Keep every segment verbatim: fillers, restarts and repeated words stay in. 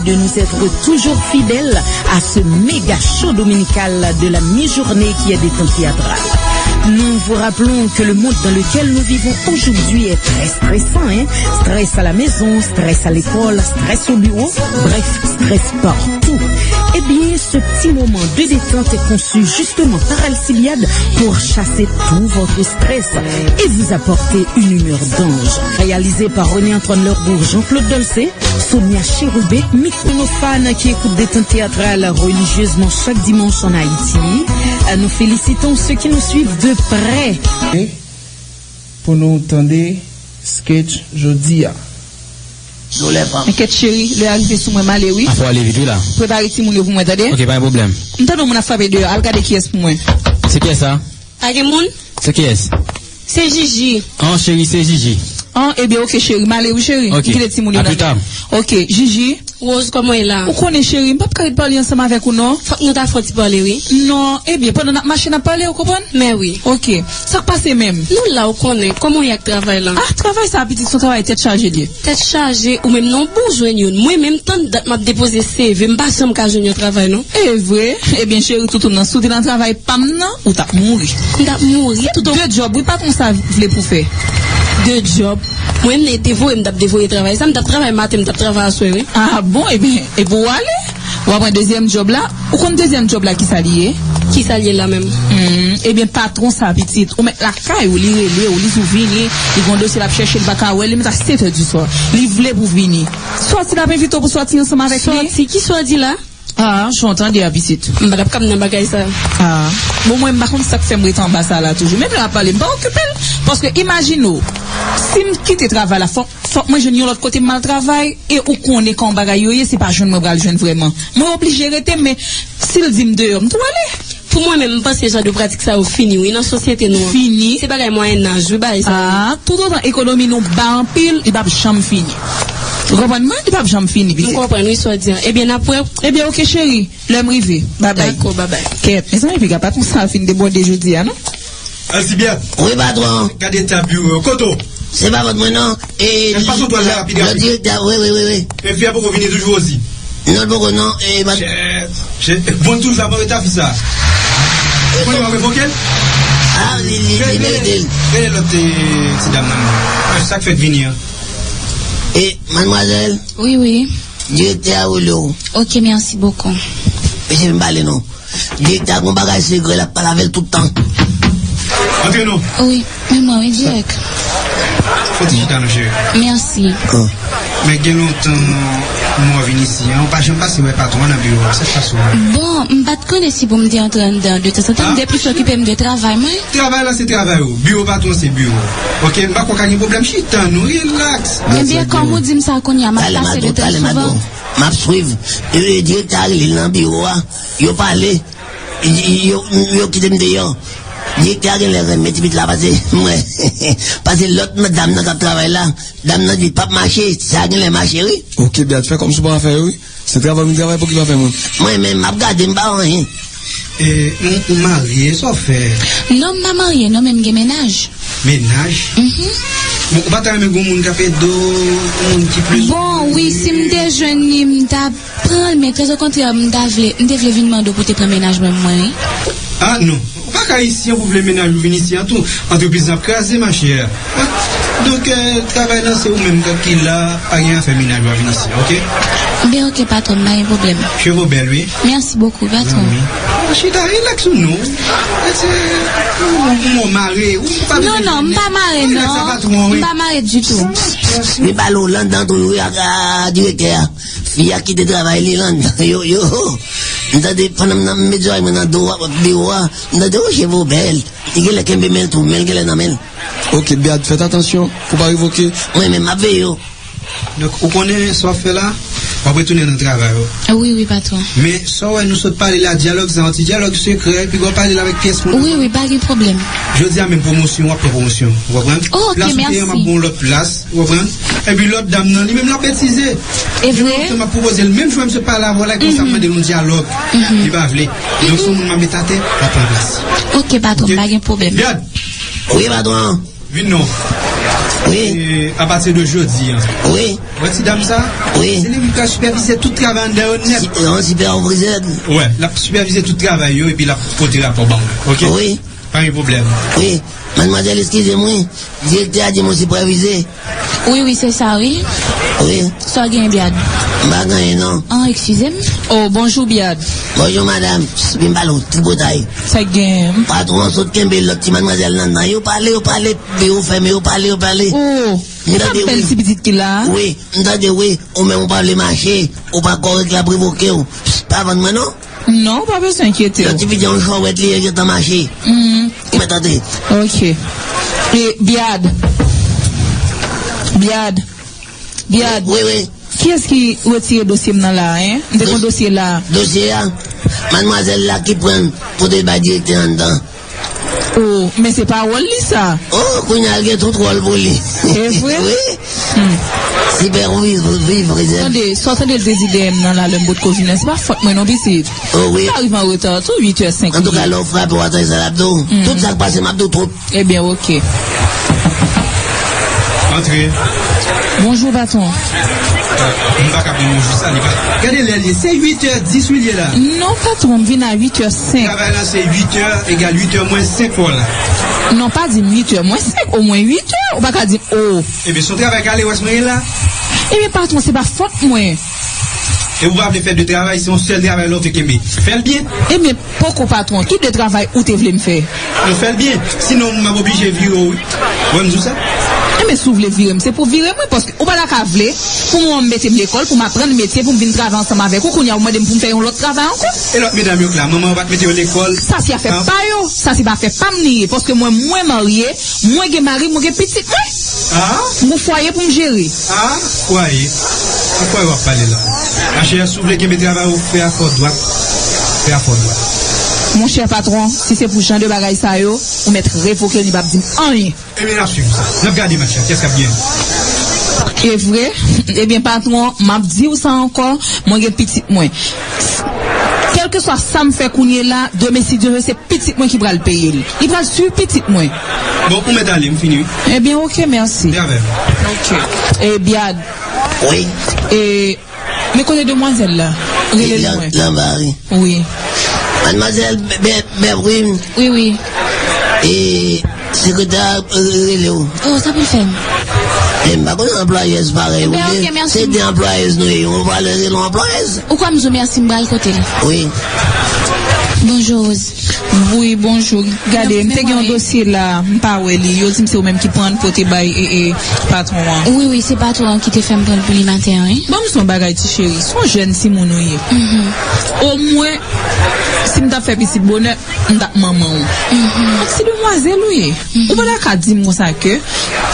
de nous être toujours fidèles à ce méga show dominical de la mi-journée qui est Détente Théâtrale. Nous vous rappelons que le monde dans lequel nous vivons aujourd'hui est très stressant, hein. Stress à la maison, stress à l'école, stress au bureau, bref, stress partout. Eh bien, ce petit moment de détente est conçu justement par Alcibiade pour chasser tout votre stress et vous apporter une humeur d'ange. Réalisé par René Antoine Leroux, Jean-Claude Dolcé, Sonia Chérubin, Microphone qui écoute Détente Théâtrale religieusement chaque dimanche en Haïti. Euh, Nous félicitons ceux qui nous suivent de près. Pou nou tande sketch jodi a. Enkyèt cheri, lè a rive sou mwen, m ale wi. A, fò ale vit wi la. Prepare timoun yo pou mwen, tande? Ok, pa gen pwoblèm. M tande yon moun ap frape deyò, al gade kiyès pou mwen. Se kiyès sa? Pa gen moun? Se kiyès? Se Jiji. An, cheri, se Jiji. An, ebyen, ok, cheri, m ale wi, cheri. Ok. M kite timoun yo la. A pli ta. Ok, Jiji. Rose, kòman w ye la? Ou konnen, cheri, m p ap ka ret pale ansanm avèk ou, non. Fòk nou ta fè yon ti pale, wi. Non, ebyen, pandan n ap mache, n ap pale, ou konprann? Mè wi. Ok. Sa k pase menm? Nou la, ou konnen. Kòman w ye ak travay la? Ah, travay sa, pitit, se yon travay tèt chaje l ye. Tèt chaje, ou menm non, bon jwenn youn. Mwen menm, tann dat m ap depoze C V, m pa janm ka jwenn yon travay, non. E vre? Ebyen, cheri, toutoun nan, si w te nan travay pa m nan, ou t ap mouri. M t ap mouri. Toutoun de djòb, wi, patwon sa vle pou fè. De djòb? Mwen menm, te voye, m t ap devoye travay sa, m t ap travay maten, m t ap travay aswè, wi. Ah bon, ebyen, e pou w ale? W a pran dezyèm djòb la? Ou konn dezyèm djòb la, kisa li ye? Kisa l ye la menm? Hmm, ebyen, patwon sa, pitit, ou mèt lakay ou, li rele w, li di w vini, li gen yon dosye l ap chèche, li pa ka wè, li mèt a sèt è di swa. Li vle pou w vini. Sòti, l ap envite w pou sòti ansanm avèk li. Sòti? Kisa w di la? Ah, jan w tande a, pitit. M pa t ap kab nan bagay sa. Ah. Bon, mwen, m pa konn sa k fè m ret anba sa la toujou. Menm lè l ap pale, m pa okipe l. Paske, imajine w, si m kite travay la, fòk, fòk mwen jwenn yon lòt kote m al travay, e ou konnen kòman bagay yo ye, se pa jwenn mwen pral jwenn vrèman. Mwen oblije rete, men si l di m deyò, m tou ale. Pou mwen menm, m panse jan de pratik sa yo fini, wi, nan sosyete nou an. Fini? Se bagay Mwayen Aj, wi, bagay sa yo. Ah, toutotan ekonomi nou ba anpil, li p ap janm fini. Ou konprann mwen? Li p ap janm fini, pitit. M konprann, wi, sa w di a. Ebyen, n ap wè. Ebyen, ok, cheri. Lè m rive. Babay. Dakò, babay. Kèt, mezanmi, piga patwon sa fin debòde jodi a, non? Alcibiade. Wi, patwon. Gade eta biwo yo. Kote w? Se pa fòt mwen, non. E, e pa sot wè la, rapid, rapid. Direktè, wi, wi, wi, wi. E fi a poko vini toujou osi? Non, l poko, non. E, ma- Chè, chè, bon, tou sa, mwen rete a fi sa. Ou konnen w ap revoke l? Ah, li, li, li merite l. Rele lòt, eh, ti dam nan. Sa k fèk vini an? E, madmwazèl? Wi, wi. Direktè a rele w. Ok, merci beaucoup. Mesye, m pale non. Direktè a gon bagay sekrè, l ap pale avè l tout tan. Antre non. Wi, men mwen, wi, dirèk. Fò ti chita non, cheri. Mèsi. Men gen lontan mwen vin isi an, ou pa janm pase wè patwon an nan biwo a, sa k pase w menm? Bon, m pa t konnen si pou m te antre anndan. De tanzantan, m te plis okipe m de travay mwen. Travay la se travay ou, biwo patwon se biwo. Ok, m pa kwè ka gen pwoblèm, chita nou, relax. Ebyen, kòm ou di m sa kounye a, m ap pase de tan souvan. M ap swiv. E, direktè a rele l nan biwo a. Yo pale. Yo, yo kite m deyò. Direktè a genlè renmen ti pitit la pase mwen. Pase lòt dam nan k ap travay la. Dam nan di l p ap mache. Sa genlè mache, wi. Ok, Beat, fè kòmsi w pa fè yo, wi. Se travay m travay pou ki pa fè mwen. Mwen menm, m ap gade, m pa wè anyen. E, ou, ou marye, sa w fè? Non, m pa marye, non, men m gen mennaj. Mennaj? Mhm. Bon, ou pa ta renmen gon moun k ap ede w, yon moun ki plis. Bon, wi, si m te jwenn li, m ta pran l, men trè okontrè, m ta vle, m te vle vin mande w pou te pran mennaj mwen, mwen, wi. Ah, non. Ou pa ka isi an pou vle mennaj ou vin isi an tou. Antrepriz nan ap kraze, machè. Donk, eh, travay lan se ou menm k ap ki la, pa gen afè mennaj ou a vin isi an, ok? Ben, ok, patwon, pa gen pwoblèm. Cheve w bèl, wi. Mèsi bokou, patwon. Wi. Chita, relax ou non. Ou, ou mare, ou pa bezwen. Non, non, m pa mare, non. Relax, patwon, wi. M pa mare ditou. Li pale w anndan tou, wi, ak, a, direktè a. Fi a kite travay li anndan. Yo, yo. M tande pandan m nan, m met zòrèy mwen nan do a, biwo a. M tande, o, cheve w bèl. Li genlè kenbe men l tou, men l genlè nan men l. Ok, Beat, fè atansyon pou w pa revoke. Mwen menm, m ap veye w. Donk, ou konnen sa w ap fè la? W ap retounen nan travay ou. Wi, wi, patwon. Men, sa w wè nou sot pale la, dyalòg sa, yon ti dyalòg sekrè, epi w pale l avèk pyès moun. Wi, wi, pa gen pwoblèm. Jodi a menm pwomosyon, w ap pran pwomosyon. Ou konprann? Oh, ok, mèsi. Plas ou te ye, m ap ba w lòt plas. Ou konprann? Epi lòt dam nan, li menm l ap betize. E vre? Lòt tan m ap pwopoze l, menm jan m sot pale avè w la, konsa m mande l yon dyalòg. Li pa vle. Donk, se yon moun m ap met atè, l ap pran plas. Ok, patwon, pa gen pwoblèm. Gad! Wi, patwon. Vin non. Wi. E, apati de jodi an. Wi. Wè ti dam sa? Wi. Se li ki ka sipèvize tout travay anndan yo nèt. Si, yon sipèvizè. Wè, l ap sipèvize tout travay yo epi l ap pote rapò ban mwen. Oke? Wi. Pa gen pwoblèm. Wi. Madmwazèl, eskize m, wi. Direktè a di m ou sipèvize. Wi, wi, se sa, wi. Wi. Sa w gen, Biad? M pa gen anyen, non. An, eskize m. Oh, bonjou, Biad. Bonjou, madanm. Psst, vin pale w tripotay. Sa k gen? Patwon an sot kenbe lòt ti madmwazèl nan nan. Yo pale, yo pale, biwo fèmen, yo pale, yo pale. Oh, e pa bèl ti pitit ki la a? Wi, m tande, wi. Ou menm ou pa vle mache, ou pa kòrèk, l ap revoke w. Psst, pa vann mwen, non. Non, ou pa bezwen enkyete w. Yon ti pitit yon jwèt li ye, gentan mache. Hmm. Ou mèt antre. Ok. E, Biad. Biad. Biad. Wi, wi. Kiyès ki retire dosye m nan la, en? M te gon dosye la. Dosye a? Madmwazèl la ki pran l pou te bay direktè anndan. Oh, men se pa wòl li sa. Oh, kounye a l gen tout wòl pou li. E vre? Wi. Hmm. Sipèvizè. Tande, sa w tande l te di dèyè m nan la lè m potko vin la, se pa fòt mwen non, pitit. Oh, wi. M ta rive an reta tou, uit è senk. Antouka, lè w frape w atake sa l ap di w. Hmm. Tout sa k pase m ap di w tout. Ebyen, ok. Antre. Bonjou, patwon. M pa ka pran bonjou sa, li pa. Gade lè l ye, se uit è dis wi l ye la. Non, patwon, m vin a uit è senk. Travay la se uit è egal uit è mwens senk fò la. Non, pa di m uit è mwens senk, omwen uit è, ou pa ka di m o. Ebyen, se yon travay kalewès mwen ye la. Ebyen, patwon, se pa fòt mwen. E ou pa vle fè de travay, se yon sèl travay la ou vle kenbe. Fè l byen. Ebyen, poko patwon, ki de travay ou te vle m fè? Nou fè l byen. Sinon, m ap oblije vire w, wi. Wè m di w sa? Ebyen, si w vle vire m, se pou vire m, wi, paske ou pa ta ka vle pou mwen m mete m lekòl, pou m aprann metye, pou m vin travay ansanm avèk ou, kounye a ou mande m pou m fè yon lòt travay ankò. E lòt medam yo k la, manman yo pa t mete yo lekòl? Sa se afè pa yo, sa se pa afè pa m li ye, paske mwen, mwen marye, mwen gen mari, mwen gen pitit mwen. Ah? Gon fwaye pou m jere. Ah, fwaye. An fwaye w ap pale la. Machè, si w vle kenbe travay ou, fè afè w dwat. Fè afè w dwat. Monchè patwon, si se pou jan de bagay sa yo, ou mèt revoke l, li p ap di m anyen. Ebyen, n ap swiv sa. N ap gade match la. Kiyès k ap genyen? E vre? Ebyen, patwon, m ap di w sa ankò, mwen gen pitit mwen. Kèlkeswa sa m fè kounye la, demen, si Dye vle, se pitit mwen ki pral peye l. Li pral swiv pitit mwen. Bon, ou mèt ale, m fini, wi. Ebyen, ok, mèsi. Vin avè m. Ok. E, Biad. Wi. E, men kote demwazèl la? Rele l mwen. L anba, wi. Wi. Madmwazèl Bè-, Bè-, Bèvrin. Wi, wi. E, sekretè a, e, rele w. Oh, sa pou l fè m? E, m pa konn anplwayèz parèy ou. Ebyen, ok, mèsi. Se de anplwayèz nou ye, yon valè rele yon anplwayèz. Ou kwè m di w mèsi, m pral kote l. Wi. Bonjou, Rose. Wi, bonjou. Gade, m te gen yon dosye la, m pa wè li. Yo di m se ou menm ki pran l pote bay, e, e, patwon an. Wi, wi, se patwon an ki te fè m pran l pou li maten an, wi. Ban m di w yon bagay, ti cheri. Se yon jèn timoun ou ye. Mhm. Omwen, si m t ap fè pitit bonè, m t ap manman w. Mhm. Donk, se demwazèl ou ye. Mhm. Ou pa ta ka di m konsa ke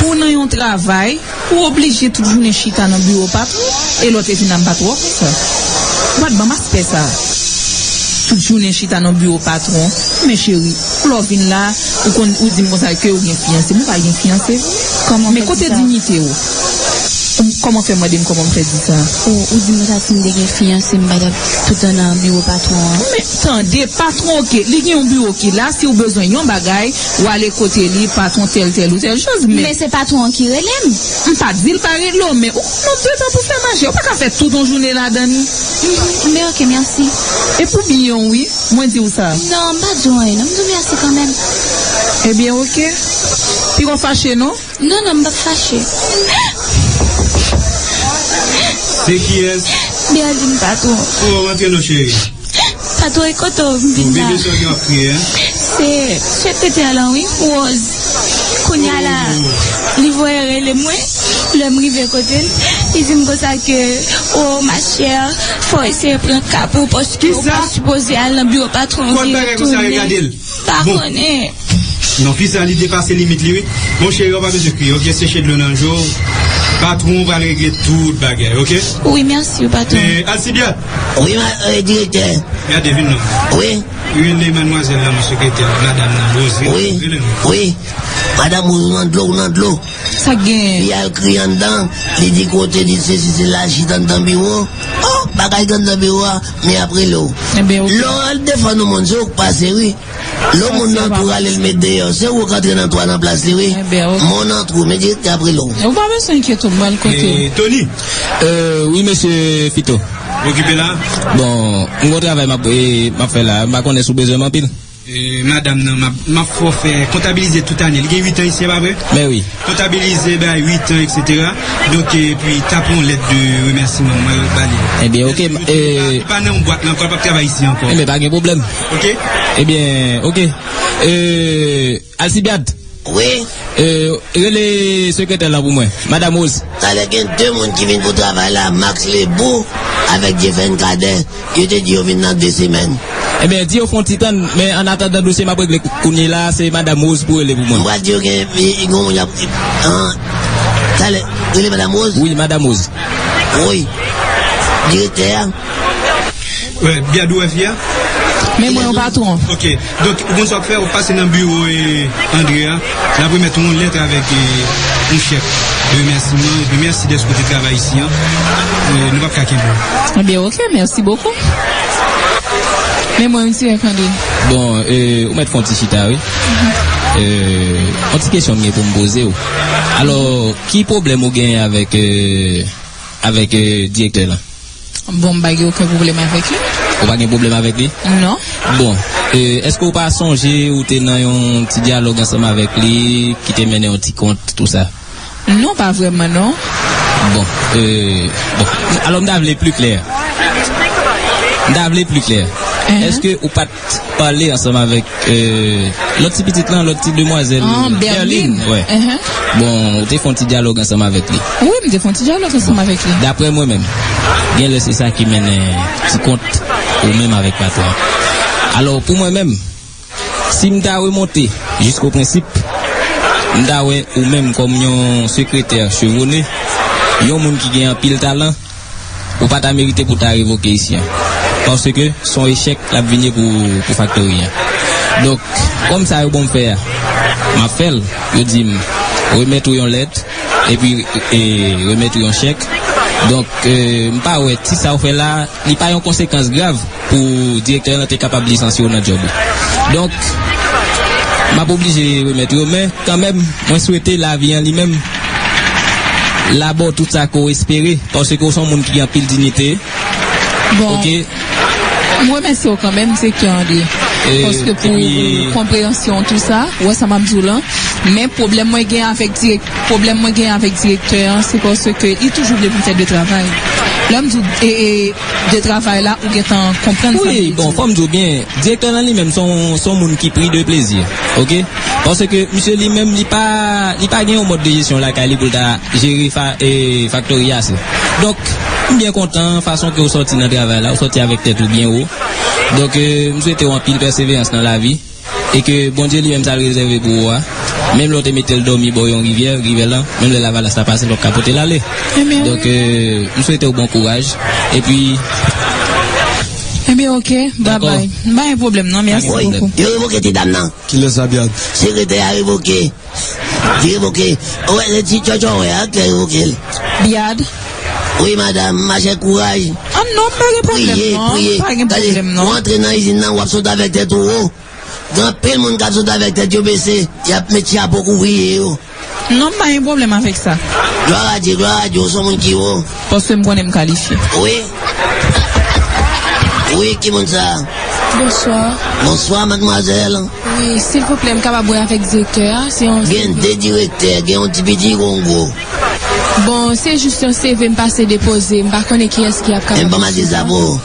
pou w nan yon travay, ou oblije tout jounen chita nan biwo patwon, e lè w te vin la, m pa t wè w konsa. Ou pa t ban m aspè sa. Tout jounen chita nan biwo patwon. Men cheri, lè w vin la, ou konn, ou di m konsa ke ou gen fiyanse. M pa gen fiyanse. Men kote diyite w? Ou, kòman fè mande m kòman m fè di sa? Ou, ou di m sa, si m te gen fiyanse, m pa t ap toutan nan biwo patwon an. Men tande, patwon, ok, li gen yon biwo ki la, si w bezwen yon bagay, w ale kote li, patwon tèl, tèl ou tèl choz, men. Men se patwon an ki rele m. M pa di l pa rele w, men ou konn w gen tan pou fè manje, ou pa ka fè tout yon jounen ladan li. Mhm, men ok, mèsi. E pou byen w, wi, mwen di w sa. Non, m pa di w anyen, non, m di w mèsi kanmenm. Ebyen, ok. Piko fache, non? Non, non, m p ap fache. Se kiyès? Bèvin, patwon. Oh, rantre non, cheri. Patwon, e kote w m vin la? Bebe, sa w gen w ap kriye, en? Se sekretè la, wi, Rose. Kounye a la, oh, li voye rele mwen. Lè m rive kote l, li di m konsa ke, oh, ma chère, fò w eseye pran ka pou w, paske ou pa sipoze al nan biwo patwon an vire tounen. Pa konnen. Non, fi sa, li depase limit li, wi. Bon, cheri, ou pa bezwen kriye, ok? Seche dlo nan je w. Patwon pral regle tout bagay, ok? Wi, mèsi, patwon. E, Alcibiade. Wi, ma-, e, direktè. Gade, vin non. Wi. Rele madmwazèl la, mon sekretè, madanm nan, Rose. Wi. Rele non. Wi. Madanm Rose, ou nan dlo, ou nan dlo. Sa k genyen? Li al kriye anndan, li di kote, li sesi, sela, chita anndan biwo. Oh, bagay k anndan biwo a, men ap rele w. Ebyen, ok. Lè w al defann yon moun, se ou k pase, wi. Lè moun nan twou rale l met deyò, se ou k antre nan twou a nan plas li, wi. Enben, ok. Mon nan twou, men direktè ap rele w. Ou pa bezwen enkyete w, m pral kote w. E, Tony? Euh, wi, mesye Fito. Okipe la? Bon, m gon travay m ap, e, m ap fè la. M pa konnen si w bezwen m anpil. E, madanm nan, m ap, m ap fè w fè kontabilize tout ane. Li gen uit an isi, e pa vre? Men wi. Kontabilize, bay uit an, et cetera. Donk, epi, tape yon lèt de remèsiman, mwen ba li. Ebyen, ok, m, e, li pa nan yon bwat, nan, pral p ap travay isi ankò. Ebyen, pa gen pwoblèm. Ok? Ebyen, ok. E, Alcibiade. Wi. E, rele sekretè lan pou mwen, Madam Rose. Talè gen de moun ki vin pou travay la, Max Lebou avèk Jefèn Kadè. Yo te di yo vin nan de semèn. Ebyen, di yo fè yon ti tann, men an atandan dosye m ap regle kou-, kounye la, se Madam Rose pou rele pou mwen. M pral di yo gen, gen yon moun y ap, an, talè, rele Madam Rose? Wi, Madam Rose. Wi. Direktè a. Wè, Biadou wè fi a? Men mwen yon patwon. Ok. Donk, ou konn sa w ap fè, ou pase nan biwo, e, André a, l ap remèt ou yon lèt avèk, e, yon chèk de remèsiman, epi mèsi dèske w te travay isi an. E, nou p ap ka kenbe w. Ebyen, ok, mèsi bokou. Men mwen, m ti avèk André. Bon, e, ou mèt fè yon ti chita, wi. E, yon ti kesyon m gen pou m poze w. Alò, ki pwoblèm ou genyen avèk, e, avèk, e, direktè lan? Bon, m pa gen okenn pwoblèm avèk li. Ou pa gen pwoblèm avèk li? Non. Bon, e, èske ou pa sonje ou te nan yon ti dyalòg ansanm avèk li, ki te mennen yon ti kont, tou sa? Non, pa vrèman, non. Bon, e, bon, alò m ta vle pli klè. M ta vle pli klè. Èske ou pa t pale ansanm avèk, e, lòt ti pitit lan, lòt ti demwazèl? Ah, Berline. Berline, wè. Bon, ou te fè yon ti dyalòg ansanm avèk li? Wi, m te fè yon ti dyalòg ansanm avèk li. Daprè mwen menm, genlè se sa ki mennen ti kont ou menm avèk patwon an. Alò, pou mwen menm, si m ta remonte jisko prensip, m ta wè ou menm kòm yon sekretè chevronné, yon moun ki gen anpil talan, ou pa ta merite pou ta revoke isi an. Paske se yon echèk l ap vin ye pou, pou faktori an. Donk, kòm sa yo ban m fè a, m ap fè l, yo di m, remèt ou yon lèt, epi, e, remèt ou yon chèk. Donk, e, m pa wè ti sa w fè la, li pa yon konsekans grav pou direktè lan te kapab lisansye w nan djòb ou. Donk, m ap oblije remèt ou yo, men kanmenm, mwen swete lavi an li menm, l a ba w tout sa ke w espere, paske w se yon moun ki gen anpil diyite. Bon, ok. M remèsye w kanmenm, direktè André, e, paske pou epi konpreyansyon tou sa, ou wè sa m ap di w lan, men pwoblèm mwen gen avèk dirèk-, pwoblèm mwen gen avèk direktè an, se paske li toujou vle pou m fè de travay. Lè m di w, e, e, de travay la, ou gentan konprann sa m vle di. Wi, bon, fò m di w byen, direktè lan li menm, se yon, se yon moun ki pri de plezi, ok? Paske misye li menm, li pa, li pa gen yon mòd de jesyon lakay li pou l ta jere fa-, e, faktori a ase. Donk, m byen kontan fason ke w sòti nan travay la, ou sòti avèk tèt ou byen wo. Donk, e, m swete w anpil pèseverans nan lavi. E ke Bondye li menm sa l rezève pou ou a, menm lè w te mete l dòmi bò yon rivyè, rivyè lan, menm lè lavalas la pase, l p ap ka pote l ale. Donk, e, m swete w bon kouraj. Epi, ebyen, ok, dakò. Babay. M pa gen pwoblèm, non, mèsi bokou. Yo revoke ti dam nan. Kilè sa, Biad? Sekretè a revoke. Li revoke. Ou wè, se ti tchòtchò, wè, a, ki revoke l. Biad. Wi, madanm, machè, kouraj. Ah non, m pa gen pwoblèm, non. Priye, priye. M pa gen pwoblèm, non. Ou antre nan izin nan, w ap sot avèk tèt ou wo. Gen anpil moun k ap sot avèk tèt yo bese, y ap met chapo kouvriye yo. Non, m pa gen pwoblèm avèk sa. Glwa a Dye, glwa a Dye, ou se yon moun ki wo. Paske m konnen m kalifye. Wi. Wi, ki moun sa? Bonswa. Bonswa, madmwazèl. Wi, silvouplè, m kapab wè avèk direktè a? Se yon... Gen de direktè, gen yon ti piti, gen yon gwo. Bon, se jis yon C V m pase depoze, m pa konnen kiyès ki ap kapab... Enben, ban m al di sa pou ou.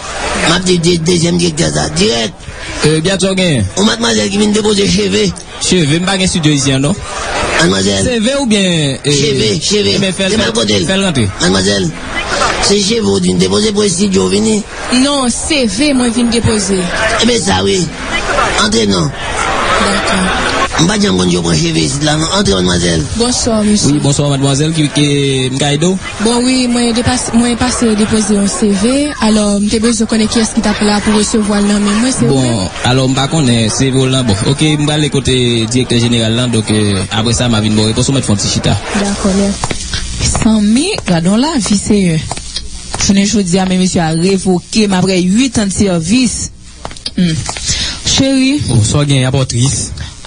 M ap di de-, dezyèm direktè sa. Dirèk. E, Biad, sa w genyen? Yon madmwazèl ki vin depoze cheve. Cheve, m pa gen estidyo isi an, non. Madmwazèl. C V oubyen, e, cheve, cheve. Enben, fè l, fè l rantre. Madmwazèl, se cheve ou vin depoze pou estidyo w vini? Non, C V mwen vin depoze. Enben, sa wi. Antre non. Dakò. M pa t janm konn yo pran cheve isit la, non. Antre, madmwazèl. Bonswa, mesye. Wi, bonswa, madmwazèl. Ki, ki, m ka ede w? Bon, wi, mwen depas-, mwen pase depoze yon C V. Alò, m te bezwen konnen kiyès ki t ap la pou resevwa l nan men mwen, se vre? Bon, alò, m pa konnen C V w lan. Bon, ok, m prale kote direktè jeneral lan, donk, e, apre sa, m a vin ba w repons, ou mèt fè yon ti chita. Dakò, mèsi. Mezanmi, gade yon lavi, Seyè. Jounen jodi a, men mesye a revoke m apre uit an de sèvis. Hmm. Cheri. Oh, sa w genyen, apa w tris?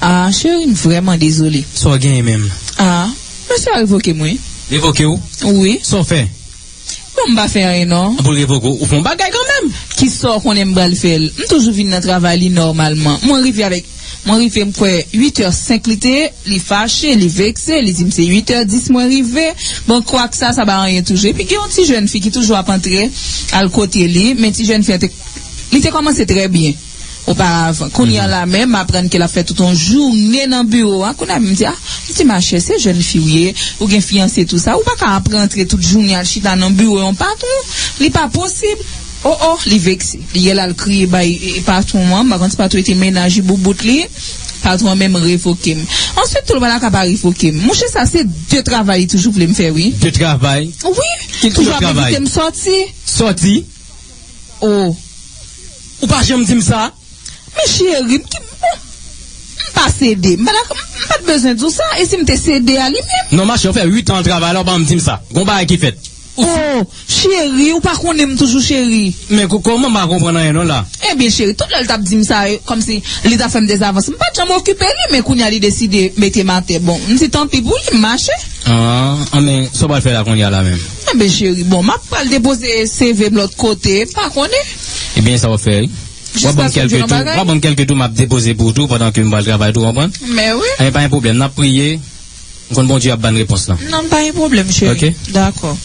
Ah, cheri, m vrèman dezole. Sa w genyen menm? Ah, mesye a revoke m, wi. Revoke w? Wi. Sa w fè? Bon, m pa fè anyen, non. Pou l revoke w, ou fè yon bagay kanmenm. Kisa w konnen m pral fè l? M toujou vin nan travay li nòmalman. Mwen rive avèk, mwen rive, m kwè uit è senk li te ye, li fache, li vekse, li di m se uit è dis mwen rive. Bon, kwak sa, sa pa anyen toujou. Epi gen yon ti jèn fi ki toujou ap antre al kote li, men ti jèn fi an te, li te kòmanse trè byen oparavan. Kounye a la menm, m aprann ke l ap fè tout yon jounen nan biwo a. Kounye a, m di, ah, m di, machè, se jèn fi w ye, ou gen fiyanse tou sa, ou pa ka ap rantre tout jounen al chita nan biwo yon patwon, li pa posib. Oh, oh, li vekse. Li al al kriye bay, e, patwon an, m pa konn si patwon te mennaj li boubout li, patwon an menm revoke m. Answit, tou l pa ta ka pa revoke m. Monchè, sa se de travay li toujou vle m fè, wi. De travay? Wi. Ki toujou ap envite m sòti. Sòti? Oh. Ou pa janm di m sa? Men cheri, m ki, bon, m pa sede. M pa t, m pa t bezwen di w sa. E si m te sede a li menm? Non, machè, ou fè uit an travay la, ou pa janm di m sa. Gon bagay ki fèt. Oh, cheri, ou pa konnen m toujou cheri. Men ko-, kòman m pa konprann anyen non la? Ebyen, cheri, tout lè l t ap di m sa, e, kòmsi li t ap fè m dezavans. M pa t janm okipe li, men kounye a li deside mete m atè. Bon, m di tanpi pou li, m mache. Ah, ah, men sa w pral fè la kounye a la menm? Enben, cheri, bon, m ap pral depoze C V m lòt kote, m pa konnen. Ebyen, sa w ap fè, wi. W ap ban m kèlke tou, w ap ban m kèlke tou, m ap depoze pou ou tou pandan ke m pral travay tou, w konprann? Men wi. Enben, pa gen pwoblèm, n ap priye. M konn Bondye ap ban n repons lan. Non, pa gen pwoblèm, cheri. Ok. Dakò.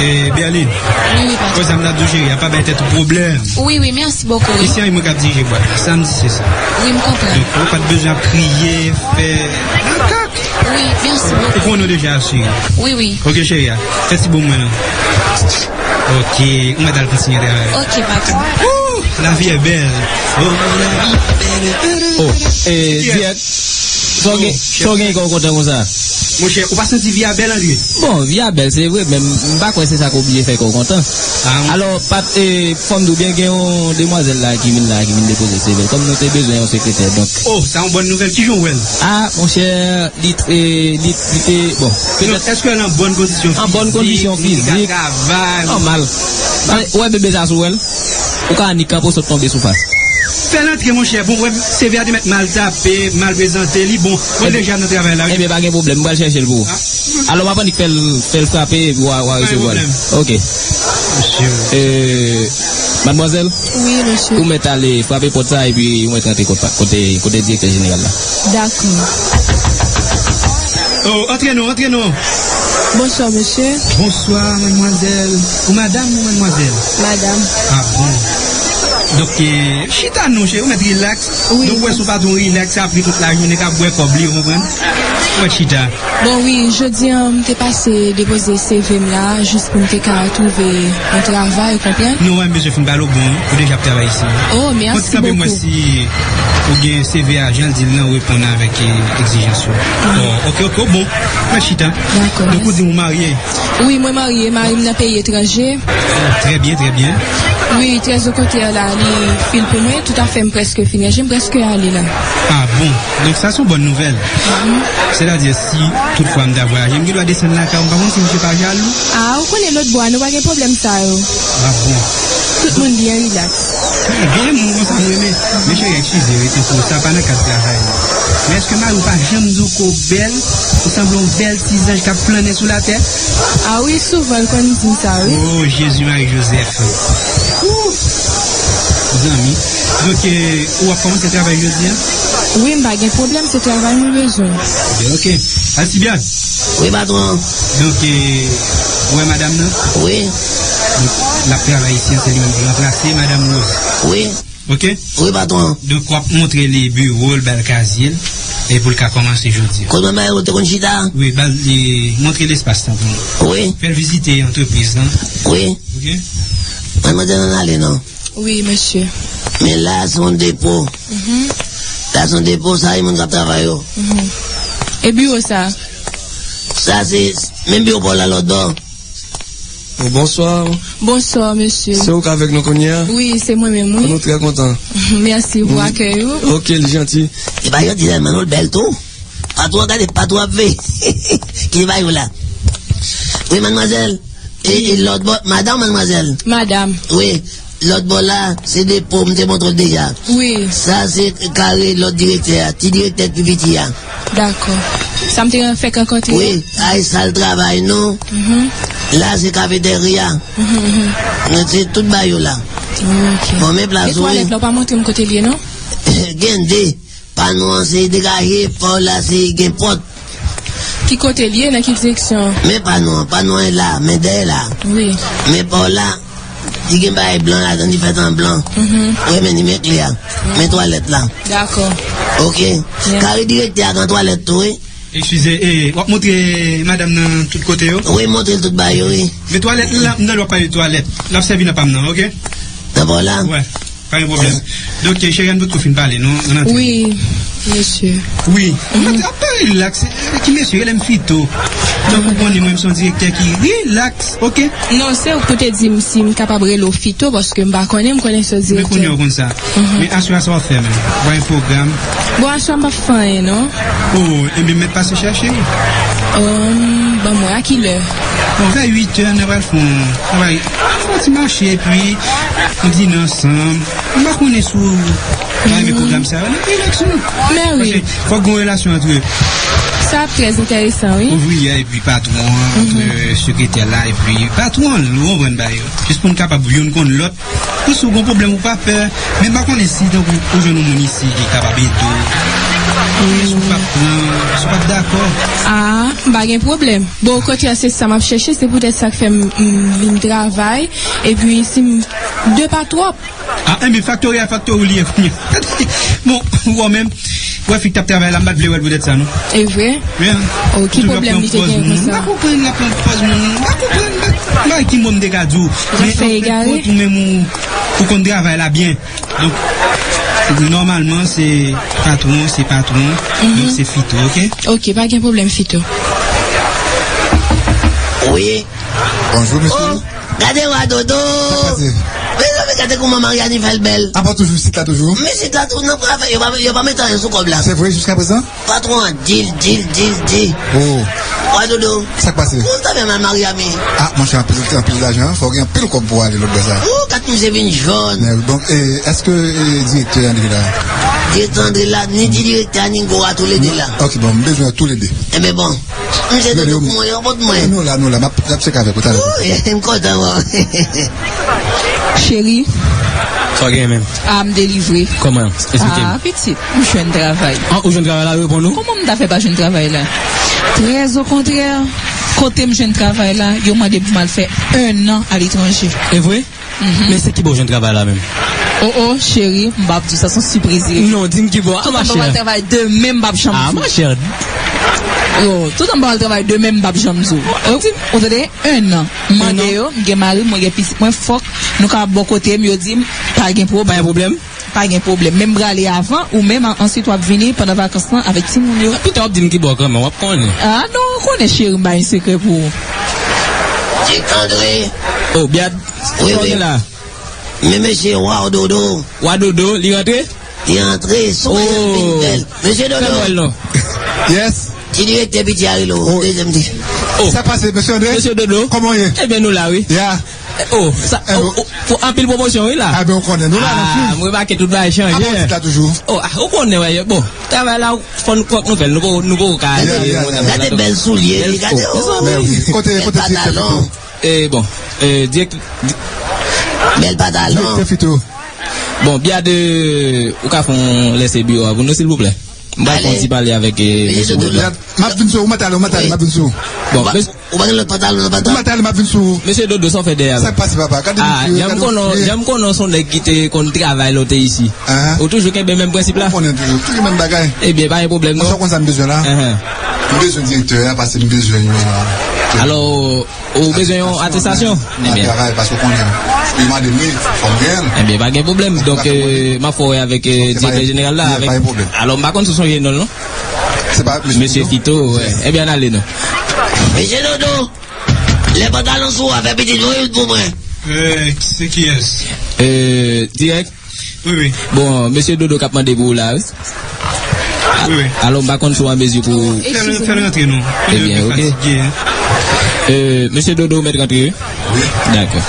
E, Berline. Wi, wi, patwon. Wè sa m t ap di w, cheri, a pa bay tèt ou pwoblèm. Wi, wi, mèsi bokou, wi. Isi a, e mwen k ap dirije bwat la. Sa m di, se sa. Wi, m konprann. Donk, ou pa t bezwen ap kriye, fè makak. Wi, mèsi bokou. Ou konnen w deja asire. Wi, wi. Ok, cheri a. Fè ti bon mwen lan. Ok, ou mèt al kontinye travay. Ok, patwon. Woo, la vie est belle. Oh, la vie est belle. Oh, eh, Dirèk, sa w gen, sa w gen kè w kontan konsa? Monchè, ou pa santi vi a bèl, André? Bon, vi a bèl, se vre, men m pa kwè se sa k oblije fè kè w kontan. Ah, alò, Pat, eh, fò m di w byen, gen yon demwazèl la ki vin la, ki vin depoze C V l. Kòm nou te bezwen yon sekretè, donk. Oh, sa yon bòn nouvèl. Kijan w wè l? Ah, monchè, li, eh, li, li te, bon, petèt. Èske l an bòn kondisyon fizik? An bòn kondisyon fizik. Li ka travay? Nòmal. Ou wè bebe sa sou wè l? Ou ka annik kanpe w sot tonbe sou fas. Fè l antre, monchè. Bon, wè, C V a te mèt mal tape, mal prezante, li bon. Mwen deja nan travay la, wi. Ebyen, pa gen pwoblèm, m pral chèche l pou ou. Alò, m ap annik fè l, fè l frape, epi w a, w a resevwa l. Pa gen pwoblèm. Ok. Mesye. Euh, madmwazèl? Wi, mesye. Ou mèt ale frape pòt sa, epi ou mèt rantre kote, kote, kote direktè jeneral la. Dakò. Oh, antre non, antre non. Bonswa, mesye. Bonswa, madmwazèl. Ou madam ou madmwazèl? Madam. Ah bon. Donk, eh, chita non, cheri, ou mèt rilaks. Wi. Donk, ou wè sou patwon rilaks, apre tout lajounen k ap bwè kòb li, ou konprann? Ou mèt chita. Bon, wi, jodi a, m te pase depoze C V m la, jis pou m te ka twouve yon travay, ou konprann? Non, wè, m bezwen fin pale w, bon, ou deja ap travay isi. Oh, mèsi bokou. Fò ti kanpe m wè si ou gen C V a, jan l di l lan, ou reponn avèk, eh, egzijans yo. Oh, ok, ok, bon. Mèt chita. Dakò. Donk, ou di ou marye? Wi, mwen marye, mari m nan peyi etranje. Trè byen, trè byen. Wi, trèzo kontè la, li fil pou mwen, toutafè m prèske fin ranje, m prèske ale la. Ah bon, donk sa se yon bòn nouvèl. Sètadi, si toutfwa m ta vwayaje, m gen dwa desann lakay ou, m pa konn si misye pa jalou. Ah, ou konnen lòt bò a, nou pa gen pwoblèm sa yo. Ah bon. Tout moun byen rilaks. Gen moun konsa m renmen. Men cheri, eskize wi, tankou sa pa nan kad travay la. Men èske mari w pa janm di w ke w bèl? Ou sanble yon bèl ti zanj k ap flannen sou latè. Ah wi, souvan l konn di m sa, wi. Oh, Jezi, Mari, Jozèf. Ooh! Zanmi. Donk, eh, ou ap kòmanse travay jodi a? Wi, m pa gen pwoblèm, se travay mwen bezwen. Ebyen, ok. Alcibiade. Wi, patwon. Donk, eh, ou wè madanm nan? Wi. Donk, l ap travay isi a, se li menm ki ranplase madanm Rose. Wi. Ok? Wi, patwon. Donk, w ap montre li biwo l, ba l kazye l, e pou l ka kòmanse jodi a. Kote mwen bay ou te konn chita? Wi, ba l, li, montre l espas lan pou nou. Wi. Fè l vizite antrepriz lan. Wi. Ok? Mwen, mwen te nan ale, non. Wi, mesye. Men la, se yon depo. Mhm. La, se yon depo, sa, e moun k ap travay yo. Mhm. E biwo sa? Sa, se menm biwo pa w la, lòt bò. Oh, bonswa. Bonswa, mesye. Se ou k avèk nou kounye a? Wi, se mwen menm, wi. Nou trè kontan. Mèsi pou akèy ou. Ok, li janti. Li pa janti sèlman, non, l bèl tou. Patwon, gade, patwon ap veye. Ki bay ou la? Wi, madmwazèl. E, e lòt bò, madanm, madmwazèl? Madanm. Wi. lòt bò la, se depo, m te montre w deja. Wi. Sa se kare lòt direktè a, ti direktè ki pi piti a. Dakò. Sa m te fèk rankontre. Wi, a e sal travay nou. Mhm. La se kafeterya. Mhm, mhm. Men se tout bagay yo la. Ok. Bon, men plas ou, wi. E twalèt la, ou pa montre m kote l ye, non? Gen de. Pano an se degaje, pa w la se gen pòt. Ki kote l ye, nan ki direksyon? Men pano an, pano an la, men dèyè la. Wi. Men pa w la, li gen bagay blan ladan, li fèt an blan. Mhm. Wi, men li men klè a. Men twalèt la. Dakò. Ok. Yeah. Kare direktè a gen twalèt tou, wi. Eskize, e, w ap montre madanm nan tout kote yo? Wi, montre l tout bagay yo, wi. Men twalèt la, m nan lè w ap pale twalèt. L ap sèvi nan pa m nan, ok? Nan pa w la? Wi. Pa gen pwoblèm. Donk, cheri, ann potko fin pale, non? Ann antre. Wi, mesye. Wi. Ann antre, ap pale rilaks. Ki mesye, rele m Fito. Donk, ou konnen mwen, m se yon direktè ki rilaks, ok? Non, se ou ki te di m si m kapab rele w Fito, paske m pa konnen, m konnen se yon direktè. Men kounye a w konn sa. Mhm. Men aswè a sa w ap fè menm? Ou pa gen pwogram? Bon, aswè a m p ap fè anyen, non. Oh, ebyen, mèt pase chèche w. Bon, ban mwen, a kilè? Bon, vè uit è, n a pral fè yon, n a pral fè yon ti mache, epi nou dine ansanm. M pa konnen si w ta renmen pwogram sa yo. N ap rilaks, non. Men wi. Paske fòk gen yon relasyon ant sa ap trè enteresan, wi. Ouvriyè epi patwon an, ant sekretè la epi patwon an, ou konprann bagay yo. Jis pou n kapab youn konn lòt. Pou si w gen pwoblèm, ou pa pè. Men m pa konnen si, tankou, ou jwenn yon moun isi ki kapab ede w. Si w p ap pran, si w p ap dakò. A, m pa gen pwoblèm. Bon, okontrè, se sa m ap chèche, se poutèt sa k fè m, m vin travay. Epi, si m, de pa twòp. A, enben, faktori a faktori li ye kounye a. Bon, ou wè menm, ou wè fi k t ap travay la, m pa t vle wè l poutèt sa, non. E vre? Wi, an. Oh, ki pwoblèm li te gen konsa? M pa konprann, l ap pran pòz moun, m pa konprann, m pa, m pa ki mo m te ka di w. Ou t ap fè egare? Men, an fen de kont, ou menm, ou, ou konn travay la byen. Donk, nòmalman, se patwon, se patwon. Mhm. Donk, se Fito, ok? Ok, pa gen pwoblèm, Fito. Wi. Bonjou, mesye. Oh, gade wa Dodo. Sa k pase? Mezanmi, gade kòman Mariani fè l bèl. Apa toujou isit la toujou? M isit la tou, nan pran afè, yo pa, yo pa mete anyen sou kòb la. Se vre, jiskaprezan? Patwon an, di l, di l, di l, di. Oh. Wa Dodo. Sa k pase? Kòman w ta fè mal Mariani? Ah, monchè, anpil, anpil lajan, fò w gen anpil kòb pou w ale lòt bò sa. Oh, gad misye vin jòn. Men, donk, e, èske, e, direktè an antre la? Direktè antre la, ni ti direktè a, ni gwo a, toulede la. Ok, bon, m bezwen toulede. Enben bon. Misye Dodo pou mwen, yo pot mwen. Nou la, nou la, m ap, m ap tcheke avèk ou talè. Oh, m kontan, bon. Cheri. Sa w gen menm? Ah, m delivre. Kòman? Esplike m. Ah, pitit, m jwenn travay. Ah, ou jwenn travay la, yo reponn ou? Kòman m ta fè pa jwenn travay la? Trè okontrè, kote m jwenn travay la, yo mande m pou m al fè en an aletranje. E vre? Mhm. Men se ki bò w jwenn travay la menm? Oh, oh, cheri, m p ap di w sa, se yon sipriz li rete. Non, di m ki bò a, machè. Toutan m pa al travay demen, m p ap janm di w. Ah, machè. Oh, toutan m pa al travay demen, m p ap janm di w. Oh, di m. Ou tande? En an. M mande yo, m gen mari m, mwen gen pitit mwen, fòk nou ka bò kote m, yo di m, pa gen pwoblèm. Pa gen pwoblèm. Pa gen pwoblèm. Men m prale avan, ou menm, an-, answit w ap vini pandan vakans lan avèk timoun yo. Pita w ap di m ki bò kanmenm, w ap konnen. Ah, non, ou konnen, cheri, m bay yon sekrè pou ou. Ti Andre. Oh, Byad, wi, wi. Sa w gen la? Men mesye Wa Dodo. Wa Dodo, li rantre? Li rantre, sou mwen vin bèl. Mesye Dodo. Fè m wè l non. Yes. Ti direktè piti a rele w, dezyèm di. Oh. Sa pase, mesye Andre? Mesye Dodo. Kòman w ye? Ebyen, nou la, wi. Ya. Oh, sa, oh, oh, anpil pwomosyon, wi, la. Ah, ben, ou konnen, nou la, nan fim. Ah, m remake tout bagay chanje. Apa w di la toujou? Oh, ah, ou konnen, wè, bon, travay la, fò n kwè k nou fè l, nou poko, nou poko ka ale. Ya, ya, ya. Gade bèl soulye li, gade, oh. Mezanmi. Kote, kote direktè Fito? E bon, e, dirèk-, di- Bèl patalon. Direktè Fito. Bon, Byad, ou ka fè yon lèse biwo a pou nou, silvouplè? M pral fè yon ti pale avèk, e, mesye Dodo. Byad, m ap vin sou ou, m ap talè, m ap talè, m ap vin sou ou. Bon, ou pa gen lòt patalon nan patalon? M ap talè, m ap vin sou ou. Mesye Dodo, sa w fè dèyè a? Sa k pase, papa? Gade misye, gade misye. Ah, jan m konnen w se yon nèg ki te konn travay lè w te isi. Ou toujou kenbe menm prensip la? Ou konnen toujou, toujou menm bagay. Ebyen, pa gen pwoblèm, non. Ou konn sa m bezwen la? M bezwen direktè a, paske m bezwen yon... Alò, ou bezwen yon atestasyon? Ebyen. Travay, paske ou konnen, yo mande m, wi, fò m gen l. Ebyen, pa gen pwoblèm. Donk, e, m ap fè w wè avèk, e, direktè jeneral la, avèk... Alò, m pa konn si w sonje non l, non? Se pa mesye Fito? Mesye Fito, wi. Ebyen, ann ale, non. Mesye Dodo, lè pantalon sou w a, fè pitit voye l pou mwen. E, se kiyès? E, dirèk. Wi, wi. Bon, mesye Dodo k ap mande pou ou la, wi. Wi, wi. Alò, m pa konn si w an mezi pou... Fè l, fè l rantre, non. Ebyen, ok. E, mesye Dodo, ou mèt rantre, wi. Wi. Dakò.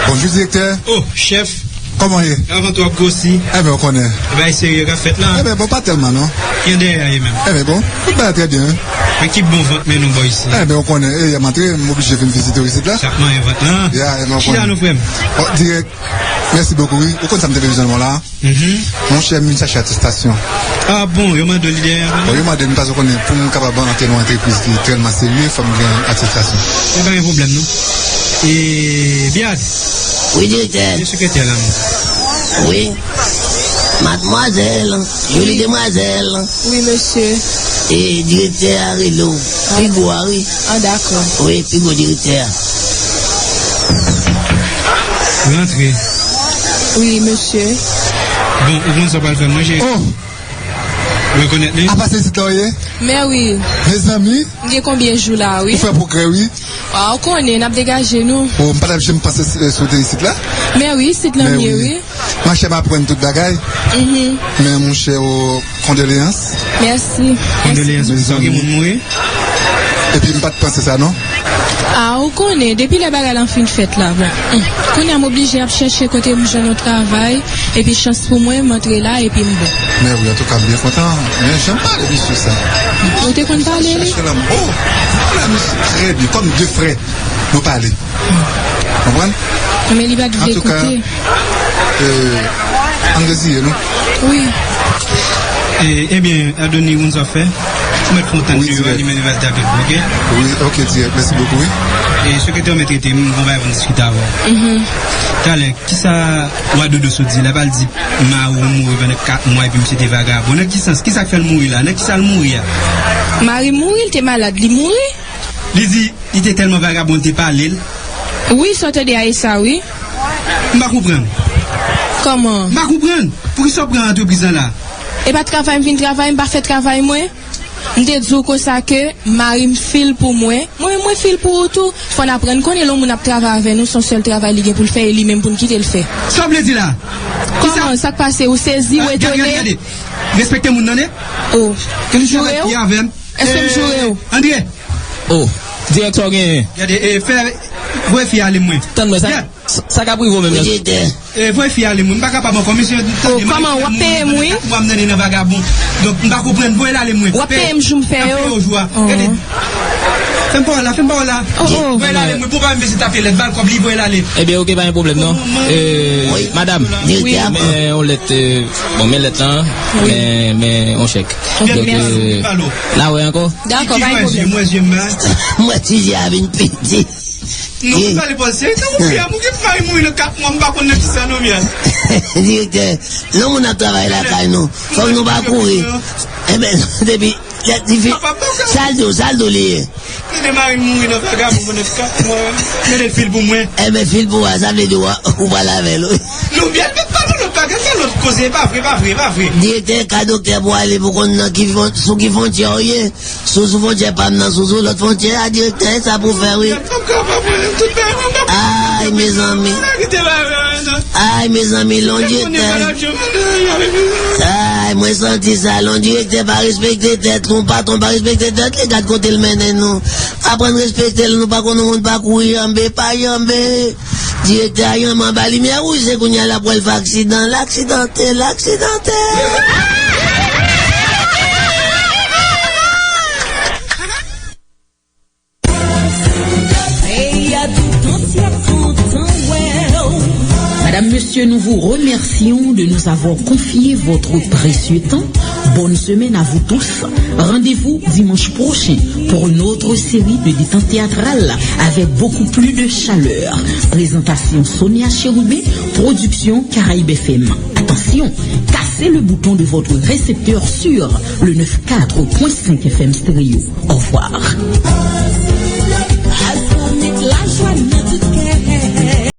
Bonjou, direktè. Oh, chèf. Kòman ye? Avan tou ap gwosi. Enben, ou konnen. Bagay serye k ap fèt la. Enben, bon, pa tèlman, non. Gen dèyè a ye menm. Enben, bon, tout bagay trè byen, wi. Ekip bon vant men nou bò isi. Enben, ou konnen, e, yè m antre, m oblije vin vizite w isit la. Chak manyen vant lan. Ya, enben, ou konnen. Chita non, frè m. Bon, dirèk. Mèsi bokou, wi. Ou konn sa m te vin jwenn ou la? Mhm. Monchè, m vin chache atestasyon. Ah bon, yo mande w li dèyè a? Bon, yo mande m paske w konnen, pou m kapab antre nan yon antrepriz ki tèlman serye, fò m gen atestasyon. E pa gen pwoblèm, non. E, Biad? Wi, direktè. E sekretè la, non? Wi. Madmwazèl, joli demwazèl. Wi, mesye. E direktè a rele w. Pi gwo a, wi. Ah, dakò. Wi, pi gwo direktè a. Rantre. Wi, mesye. Bon, ou konn sa w pral fè manje? Oh! Rekonèt li? Apa se isit la w ye? Mè wi. Mezanmi. M gen konbyen jou la, wi. Ou fè pwogrè, wi. Ah, ou konnen, n ap degaje nou. Oh, m pa t ap janm panse, eh, sou te isit la. Mè wi, isit lan m ye, wi. Machè m aprann tout bagay. Mhm. Men monchè, oh, kondoleyans. Mèsi. Kondoleyans pou sa, gen moun mouri. Epi m pa t panse sa, non. Ah, ou konnen, depi lè bagay lan fin fèt la, bon. Hmm. Kounye a m oblije ap chèche kote m jwenn yon travay, epi chans pou mwen, m antre la, epi m bon. Men wi, antouka, m byen kontan. Men jan m pale misye sa. Ou te konn pale li? Chèche lanmou. Oh, m pale misye trè byen, kòm de frè, nou pale. Konprann? Men li pa t vle koute. Antouka, euh, ann deziye nou. Wi. E, ebyen, Adoni, ou konn sa w ap fè? Ou mèt fè yon tan deyò a, li menm li va t avèk ou, oke? Wi, oke, dirèk. Mèsi bokou, wi. E sekretè w mèt rete, m gon bagay pou m diskite avè w. Mhm. Talè, kisa Wa Dodo sot di la? Pral di mari w mouri pandan kat mwa epi misye te vagabon. Nan ki sans? Kisa k fè l mouri la? Nan kisa l mouri a? Mari m mouri, l te malad, li mouri. Li di li te tèlman vagabon, li te pale l. Wi, sa w tande a, e sa, wi. M pa konprann. Kòman? M pa konprann. Poukisa w pran antrepriz lan la? E pa travay m vin travay, m pa fè travay mwen. M te di w konsa ke mari m fil pou mwen. Mwen, mwen fil pou ou tou. Fò n aprann konnen lè yon moun ap travay avè nou, se yon sèl travay li gen pou l fè e li menm pou n kite l fè. Sa w vle di la? Kòman? Sa k pase? Ou sezi, ou etone? Gade, gade, gade. Respekte moun nan, tande. Oh, m joure w? Èske m joure w? André. Oh, direktè w genyen. Gade, e, fè, voye fi ale mwen. Tann mwen, sa, sa, sa k ap rive w menm nan? Wi, direktè. E, voye fi ale mwen. M pa kapab ankò, mesye, tande, kòman w ap peye m, wi? Mwen m nan vagabon. Donk, m pa konprann, voye l ale mwen. W ap peye m jou m fè yo? Gade. Fè m pawòl la, fè m pawòl la. Oh, oh. Voye l ale mwen, pou pa m bezwen tape lèt, ba l kòb li, voye l ale. Ebyen, oke, pa gen pwoblèm, non. E, madanm, men yon lèt, e, bon, men lèt lan, men, men yon chèk. Donk, e, n a wè ankò. Dakò, pa gen pwoblèm. Mwen ti je a vin piti. Non, m pale pòz serye. Tankou fi a, mwen gen mari mouri nan kat mwa, m pa konn nan kisa non, mwen. Direktè, lè moun ap travay lakay nou, fòk nou pa kouri. Enben, depi lè ti fi, sa l di w, sa l di w li ye? Tande, mari m mouri nan vagabon pandan kat mwa. Mete fil pou mwen. Enben, fil pou w a, sa vle di w a, ou pral avè l, wi. Non, byen, pa, pa nan lòt bagay, nan lòt koze, pa vre, pa vre, pa vre. Direktè, ka doktè pou ale pou konn nan ki fon-, sou ki fwontyè w ye. Sou, sou fwontyè pa m nan, sou, sou lòt fwontyè a, direktè, sa pou fè, wi. Ay, mezanmi. Ay, mezanmi, lon direktè. Ay, mwen santi sa, lon direktè pa respekte tèt, lon patwon pa respekte tèt li, gad kote l mennen nou. Aprann respekte l, nou pa konn yon moun pa kouri janbe, pa janbe. Direktè a janm anba limyè wouj, se kounye a l ap wè l fè aksidan. L aksidante, l aksidante. Madame, Monsieur, nous vous remercions de nous avoir confié votre précieux temps. Bonne semaine à vous tous. Rendez-vous dimanche prochain pour une autre série de détentes théâtrales avec beaucoup plus de chaleur. Présentation Sonia Chérubin, production Caraïbes F M. Attention, cassez le bouton de votre récepteur sur le neuf quatre point cinq F M Stéréo. Au revoir.